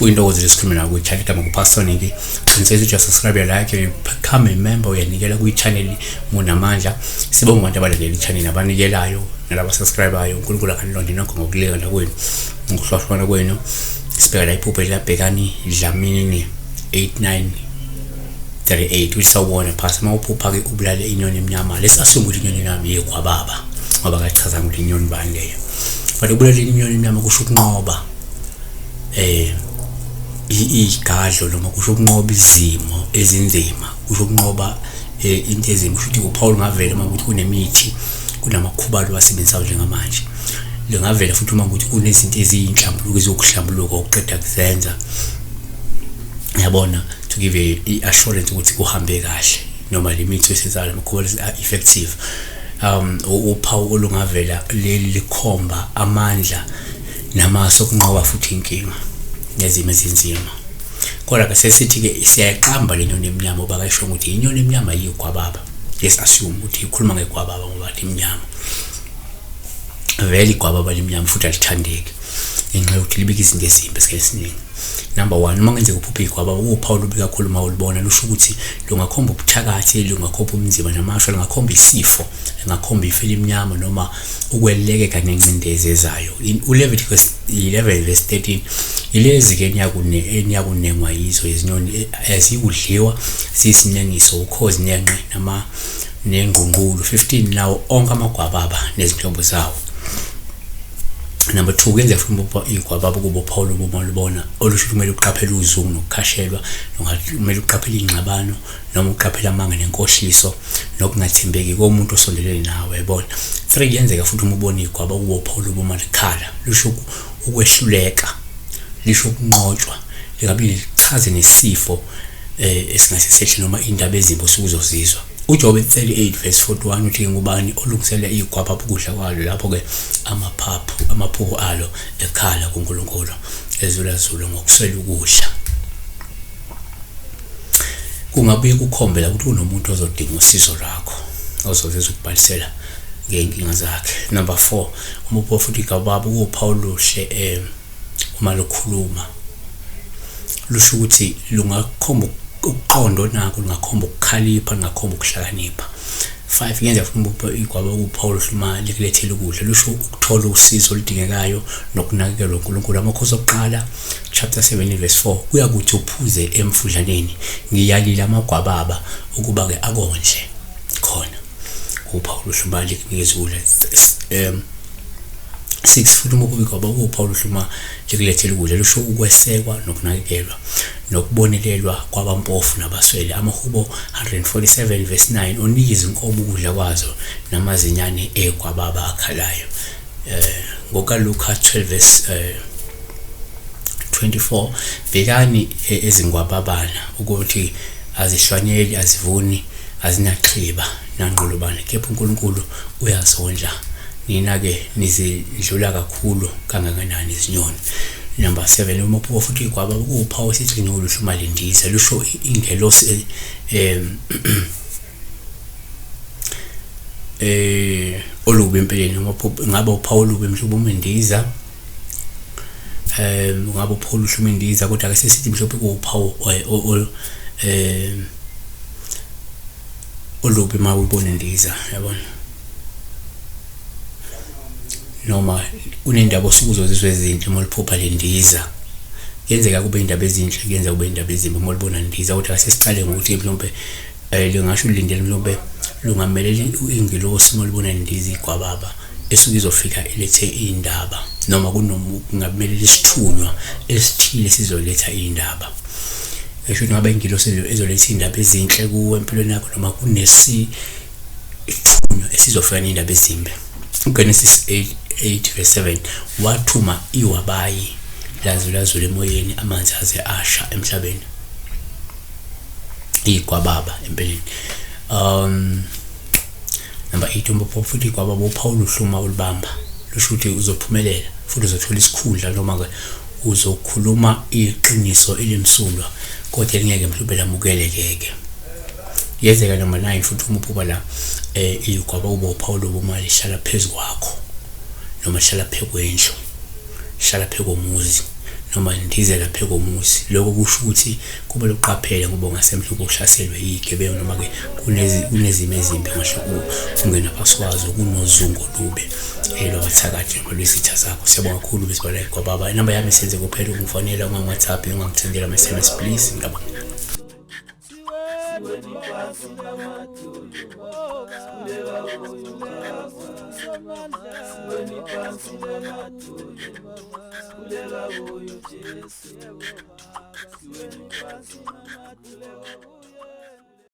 Kuyintokozo nje sikhulume nawe kwi-channel igama kuPastor. Qinisekisa ukuthi uyasubscribe, like, you become a member, uyanikela kwi-channel munamandla. Sibonga abantu abalandela i-channel, abanikelayo nalaba subscribe-ayo. UNkulunkulu akanilonde nokho ngokulingana kwenu, ngokuhlwahlwana kwenu. Sibheka la iphupho elabhekani Dlamini 8938 ukuthi sawubona phasi. Uma uphupha-ke ubulale inyoni emnyama, let's assume ukuthi inyoni emnyama yegwababa, ngoba kachaza ukuthi inyoni bani leyo, but ubulale inyoni emnyama kusho ukunqoba igadlo, noma kusho ukunqoba izimo ezinzima, kusho ukunqoba into ezimbi. Kusho ukuthi uPaul ngavela uma ukuthi kunemithi, kunamakhubalo awasebenzisayo njengamanje. Lingavela futhi uma ukuthi kunezinto eziyinhlambuluko eziyokuhlambuluka okuqeda kuzenza, yabona, to give i-assurance ukuthi kuhambe kahle noma le mithi oyisebenzisayo, lamakhubalo effective. Uphawu olungavela leli likhomba amandla namasu okunqoba futhi inkinga nezimo ezinzima. Kodwa ke sesithi-ke siyayiqamba le nyoni emnyama, ngoba kayisho ukuthi inyoni emnyama yigwababa. Let's assume ukuthi ikhuluma ngegwababa ngoba limnyama vele. Igwababa limnyama futhi alithandeki ngenxa yokuthi libika izinto ezimbi esikhathini esiningi. Number one, uma kungenzeka uphuphe igwababa, kuwuphawu olubi kakhulu uma ulibona. Lusho ukuthi lungakhomba ubuthakathi, lungakhomba umzimba namashwa, lungakhomba isifo, lungakhomba ifu elimnyama noma ukwelekeka nengcindezi ezayo. ULeviticus 11 verse 13: "Yilezi-ke eniyakunengwa yizo izinyoni, azikudliwa, ziyisinengiso: ukhozi, nenqe, nama nengqungqulu." 15 nawo onke amagwababa nezinhlobo zawo. Number two, kuyenzeka futhi igwababa kuba uphawu lobubi olubona, olusho ukuthi kumele uqaphele uzungu nokukhashelwa, kumele uqaphele iy'ngxabano noma uqaphele amanga nenkohliso nokungathembeki komuntu osondelene nawe, yabona. Three, kuyenzeka futhi uma ubona igwaba kuba uphawu lobubi likhala, lusho ukwehluleka, lisho ukunqotshwa, lingabe lichaze nesifo esingase sehle noma indaba ezimbi osuke uzozizwa. UJobe 38 verse 41 uthi: "Ngubani olungiselela igwababa ukudla kwalo, lapho-ke amaphaphu amaphupho alo ekhala kuNkulunkulu, ezulazula ngokuswela ukudla?" Kungabuye kukhombe la ukuthi kunomuntu ozodinga usizo lwakho, ozoveza ukubhalisela ngey'nkinga zakhe. Number four, uma upho futhi igwababa, kuwuphawu oluhle uma lukhuluma. Lusho ukuthi lungakhomba ukuqonda onakho, lungakhomba ukukhalipha, lungakhomba ukuhlakanipha. Five, kuyenzeka futhi uma igwababa kuwuphawu oluhle uma likulethela ukudla, lusho ukuthola usizo oludingekayo nokunakekelwa uNkulunkulu. Amakhosi okuqala chapter 7 verse 4: "Kuyakuthi uphuze emfudlaneni, ngiyalile amagwababa ukuba-ke akondle khona." Uphawu oluhle uma likunikeza ukudla. Six, futhi uma kubikwa kuwuphawu oluhle uma likulethela ukudla, lusho ukwesekwa nokunakekelwa nokubonelelwa kwabampofu nabaswele. Amahubo 147 verse 9: "Unika izinkomo ukudla kwazo namazinyane egwababa akhalayo." NgokaLuka 12 verse 24: "Bhekani ezingwababana ukuthi azihlwanyeli, azivuni, azinaxhiba nanqolobane, kepha uNkulunkulu uyazondla. Nina-ke nizidlula kakhulu kangakanani izinyoni?" Number 7, uma uphupha futhi igwababa, kuwuphawu esithi oluhle uma lindiza, lusho ingelosi olubi empeleni. Uma ngabe uphawu olubi mhlawumbe uma indiza, ngabe uphawu oluhle uma indiza, kodwa ake sesithi mhlawumbe kuwuphawu olubi uma ubona indiza, yabona, noma kunendaba osuke uzozizwa ezinhle uma uliphupha lindiza. Kuyenzeka kube indaba ezinhle, kuyenzeka kube indaba ezimbi uma ulibona lindiza, kodwa ake sesiqale ngokuthi mhlawumbe lingasho ulindele, mhlawumbe lungamelela ingilosi uma ulibona lindiza igwababa esuke izofika ilethe iy'ndaba, noma kungamelela isithunywa esithile sizoletha iy'ndaba. Esho ukuthi ngabe ingilosi ezoletha iy'ndaba ezinhle kuwe empilweni yakho, noma kunesithunywa esizofika ney'ndaba ezimbi. UGenesis 8 verse 7: "Wathuma iwabayi, lazulazula emoyeni, amanzi aze asha emhlabeni." Igwababa empeleni. Number 8, uma futhi igwababa, uphawu oluhle uma ulibamba, lusho ukuthi uzophumelela futhi uzothola isikhundla, noma-ke uzokhuluma iqiniso elimsulwa kodwa elingeke mhlawumbe lamukeleke-ke. Kuyenzeka, number 9, futhi uma uphupha la igwababa, kuba uphawu lobu uma lihlala phezu kwakho, noma lihlala phezu kwendlu, lihlala phezu komuzi, noma lindizela phezu komuzi. Lokho kusho ukuthi kumele uqaphele ngoba ungase mhlawumbe uhlaselwe yigebengu noma-ke kunezimo ezimbi ongahle ungena phakathi kwazo, kunozungu olubi lwabathakathi noma lwezitha zakho. Siyabonga kakhulu bezibala kwababa. Inamba yami isenze kuphela ukungifonela, ungangi-WhatsApp, ungangithendela ama-SMS please. Ngiyabonga. Siweni phansi namadolo.